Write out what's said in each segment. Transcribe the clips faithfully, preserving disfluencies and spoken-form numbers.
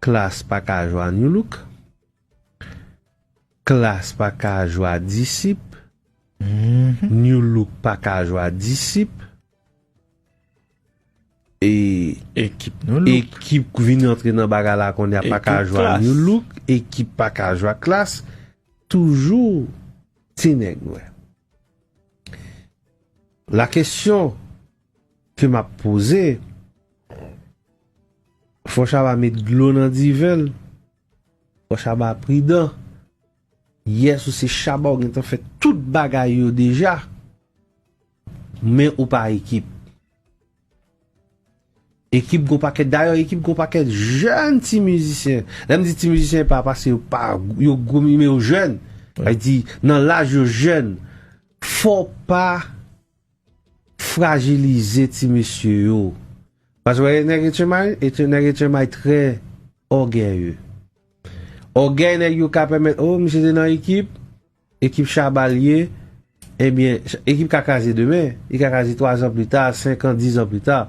Klass pa ka jwe a New Look. Klass pa ka jwe a Disip. New Look pa ka jwe a Disip. E Ekip New Look. Ekip vin antre nan bagay la kounye a pa ka jwe a New Look. Ekip pa ka jwe a Klass. Toujou ti nèg nwè. La kesyon ke m ap poze, fò Shabba met dlo nan diven l. Fò Shabba pridan. Yès ou se Shabba, ou gentan fè tout bagay yo deja. Men ou pa Ekip. Ekip gon pakèt, dayè Ekip gon pakèt jèn ti mizisyen. Lè m di ti mizisyen, pa paske yo pa, yo gwo, men yo jèn. Sa vle di, nan laj yo jèn. Fò w pa frajilize ti mesye yo. Paske w wè nèg H M I, nèg H M I trè ògèye. Ògèy nèg yo ka pèmèt, o, misye te nan Ekip, Ekip Shabba l ye, ebyen, Ekip ka kraze demen, li ka kraze twa zan pli ta, senk an, diz an pli ta.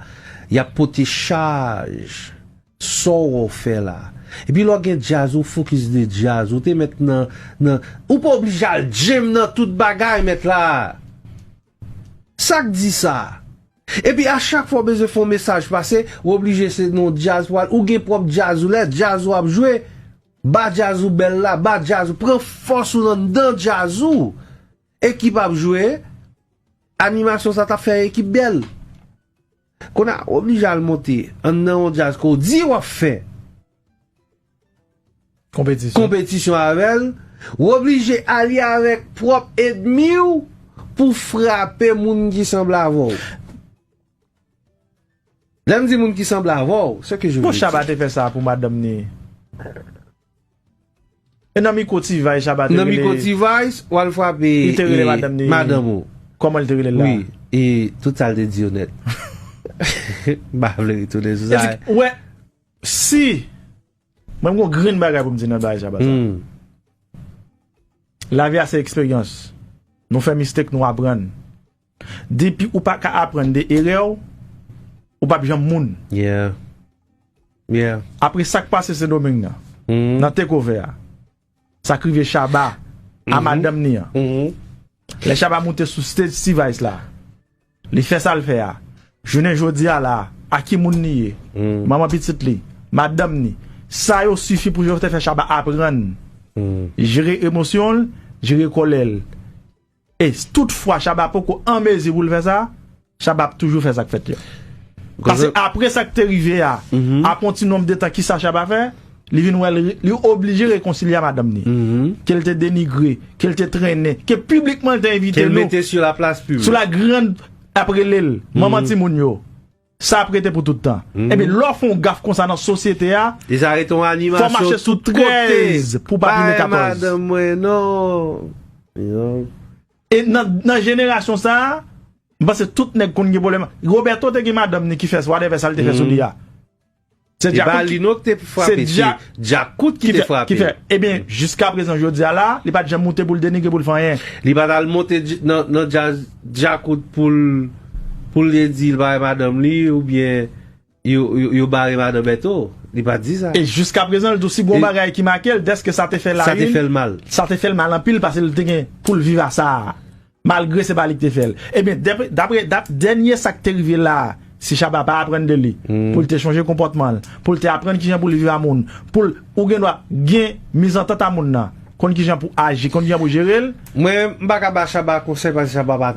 Y ap pote chaj sa w wè w fè la. Epi lè w gen djaz, ou fokis de djaz, ou te mèt nan, nan, ou pa oblije al djem nan tout bagay, mèt la. Sa k di sa? Epi a chak fwa w bezwen fè yon mesaj pase, ou oblije se nan djaz pou al, ou gen pwòp djaz ou, lè djaz ou ap jwe, ba djaz ou bèl la, ba djaz ou, pran fòs ou anndan djaz ou. Ekip ap jwe, animasyon sa t ap fè Ekip bèl. Kounye a, ou oblije al monte anndan yon djaz ke w di w ap fè konpetisyon, konpetisyon avè l, ou oblije alye avèk pwòp ènmi w pou frape moun ki sanble avè w. Lè m di moun ki sanble avè w, se ke je veux dire. Bon, Shabba te fè sa pou madanm ni. E nan mikwo T-Vice, Shabba te rele. Nan mikwo T-Vice, w al frape, li te rele e, madanm ni. Madanm ou. Kòman li te rele l la? Wi, e tout sa l te di yo nèt. M pa vle retounen sou sa. Ou wè, si Mwen, m gon grenn bagay pou m di nan bagay Shabba sa. Hmm. Lavi a se eksperyans. Nou fè mistake, nou aprann. Depi ou pa ka aprann de erè w, ou p ap janm moun. Yeah. Yeah. Apre sa k pase Sendomeng nan, hmm, nan takeover a, sa k rive Shabba a, hmm, madanm ni an. Hmm. Lè Shabba moute sou stage T-Vice la, li fè sa l fè a. Jounen jodi a la, a ki moun li ye? Hmm. Manman pitit li, madanm ni. Sa yo sifi pou yo te fè Shabba aprann, hmm, jere emosyon l, jere kòlè l. E s-, tout fwa Shabba poko an mezi pou l fè sa, Shabba ap toujou fè sa k fèt yo. Paske apre sa k te rive a, mhm, apre yon ti nonb de tan, ki sa Shabba fè? Li vin wè l, li oblije rekonsilye a madanm ni. Mhm. Ke l te denigre, ke l te trennen, ke piblikman l te envite nou. Ke l mete sou la plas piblik. Sou la grande ap rele l, manman, mhm, timoun yo. Sa ap rete pou tout tan. Mhm. Ebyen, lè w fè yon gaf konsa nan sosyete a, e sa rete yon animasyon fò w mache sou tout kote. Trèz pou w pa vin katòz. Bay madanm mwen, non. Non. E nan, nan jenerasyon sa a, m panse tout nèg konn gen pwoblèm. Roberto te gen madanm ni ki fè whatever sa l te fè sou li a. Se Djakout ki, Lino ki te frape, se Dja-, se Djakout ki te frape. Ebyen, jiska prezan, jodi a la, li pa t janm moute pou l denigre, pou l fè anyen. Li pa t al monte dj-, nan, nan djaz Djakout pou l, pou l di l pa renmen madanm li, oubyen yo, yo, yo bare madanm Bertho. Li pa t di sa. E jiska prezan, l di w si gon bagay ki make l, dèske sa te fè la, sa te fè l mal. Sa te fè l mal anpil, paske l te gen pou l viv a sa a. Malgre se pa li ki te fè l. Ebyen, dapre, dapre, dap-, dènye sa k te rive la a, si Shabba pa aprann de li, hmm, pou l te chanje konpòtman l, pou l te aprann kijan pou l viv a moun, pou l, ou gen dwa gen mizantant a moun nan, konn kijan pou aji, konn kijan pou jere l. Mwen, m pa ka ba Shabba konsèy paske Shabba pa